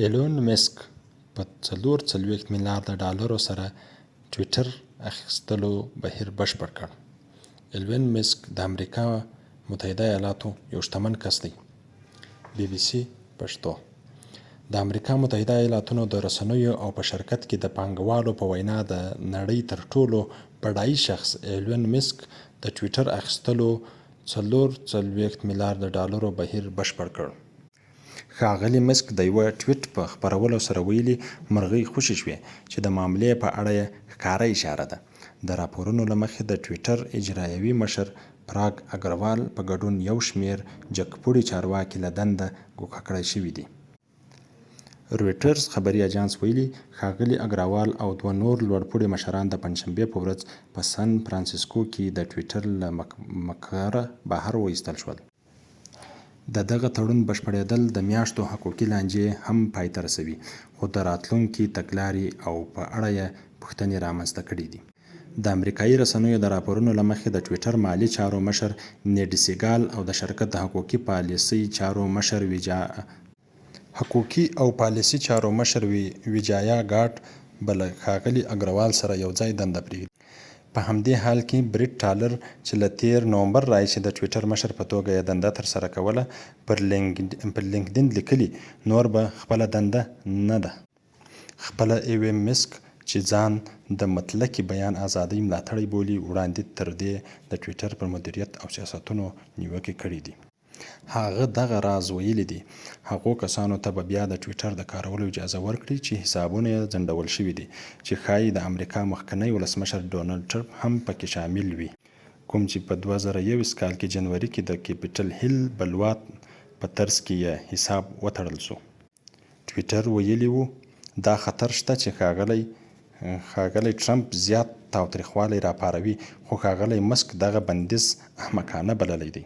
ایلون مسک په 44 میلیارده ډالرو سره ټویټر اخیستلو بهیر بشپړ کړ. ایلون مسک د امریکا متحده ایالاتو یو شتمن کس دی. بي بي سي پښتو. د امریکا متحده ایالاتونو د رسنیو او په شرکت کې د پانګوالو په وینا د نړۍ تر ټولو بډای شخص ایلون مسک د ټویټر اخیستلو 44 میلیارده ډالرو بهیر بشپړ کړ. ښاغلي مسک د یوه ټویټ په خپرولو سره ویلي، مرغۍ خوشې شوې، چې د معاملې په اړه یې ښکاره اشاره ده. د راپورونو له مخې د ټویټر اجراییوي مشر پراګ اګروال په ګډون یو شمېر جګپوړي چارواکي له دنده ګوښه کړای شوي دي. رویټرز خبري اژانس ویلي، ښاغلي اګراوال او دوه نور لوړپوړي مشران د پنجشنبې په ورځ په سن فرانسیسکو کې د ټویټر له مقره بهر وایستل شول. د دغه تړون بشپړېدل د میاشتو حقوقي لانجې هم پای ته رسوي، خو د راتلونکې تګلارې او په اړه یې پوښتنې رامنځته کړې دي. د امریکايي رسنیو د راپورونو له مخې د ټویټر مالي چارو مشر نیډ سیګال او د شرکت د حقوقي پالیسي چارو مشر حقوقي او پالیسي چارو مشر ویجایا ګاډ به له ښاغلي اګروال سره یو ځای دنده پرېږدي. په همدې حال کې بریډ ټالر چې له تېر نومبر راهیسې د ټویټر مشر په توګه یې دنده ترسره کوله پر لینکډین لیکلي، نور به خپله دنده نه ده. خپله ایویم مسک چې ځان د مطلقې بیان ازادۍ ملاتړی بولي، وړاندې تر دې د ټویټر پر مدیریت او سیاستونو نیوکې کړې دي. هغه دغه راز ویلي دي، هغو کسانو ته به بیا د ټویټر د کارولو اجازه ورکړي چې حسابونه یې ځنډول شوي دي چې ښايي د امریکا مخکنی ولسمشر ډونلډ ټرمپ هم په کې شامل وي، کوم چې په 2021 کال کې جنوري کې د کیپیټل هیل بلوا په ترڅ کې یې حساب وتړل شو. ټویټر ویلي وو، دا خطر شته چې ښاغلی ښاغلی ټرمپ زیات تاوتریخوالی راپاروي، خو ښاغلی مسک دغه بندیز احمقانه بللی دی.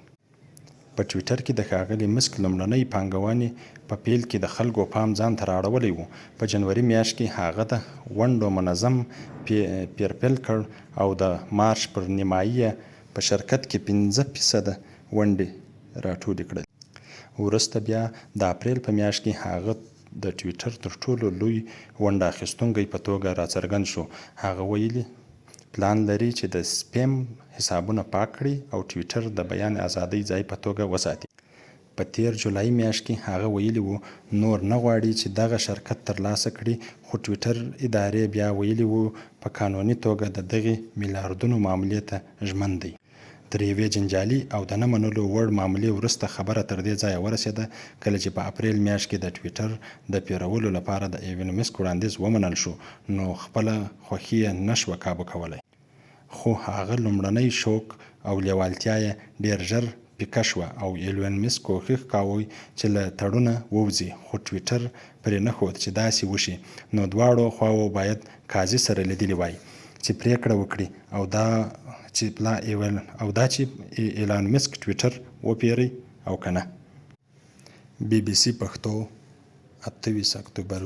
په ټویټر کې د ښاغلي مسک لومړنۍ پانګونې په پیل کې د خلکو پام ځان ته رااړولی و. په جنوري میاشت کې هغه د ونډو منظم پېر پیل کړ او د مارچ پر نیمايي یې په شرکت کې پنځه فیصده ونډې راټولې کړلې. وروسته بیا د اپریل په میاشت کې هغه د ټویټر تر ټولو لوی ونډه اخیستونکي په توګه راڅرګند شو. هغه ویلي، پلان لري چې د سپیم حسابونه پاک کړي او ټویټر د بیان ازادۍ ځای په توګه وساتي. په تېر جولای میاشت کې هغه ویلي وو، نور نه غواړي چې دغه شرکت ترلاسه کړي خو ټویټر ادارې بیا ویلي وو په قانوني توګه د دغې میلیاردونو معاملې ته ژمن دی. تر یوې جنجالي او د نه منلو وړ معاملې وروسته خبره تر دې ځایه ورسېده کله چې په اپریل میاشت کې د ټویټر د پېرولو لپاره د ایلون مسک وړاندیز ومنل شو نو خپله خوښي یې نه شوه کابو کولی. خو هغه لومړنی شوق او لېوالتیا یې ډېر ژر پیکه شوه او ایلون مسک کوښښ کاوه چې له تړونه ووځي خو ټویټر پرې نه ښود چې داسې وشي نو دواړو خواوو باید قاضي سره لیدلي وای چې پرېکړه وکړي او دا چې او دا چې ایلان مسک ټویټر وپېري او که نه. بي بي سي پښتو، 28 اکتوبر.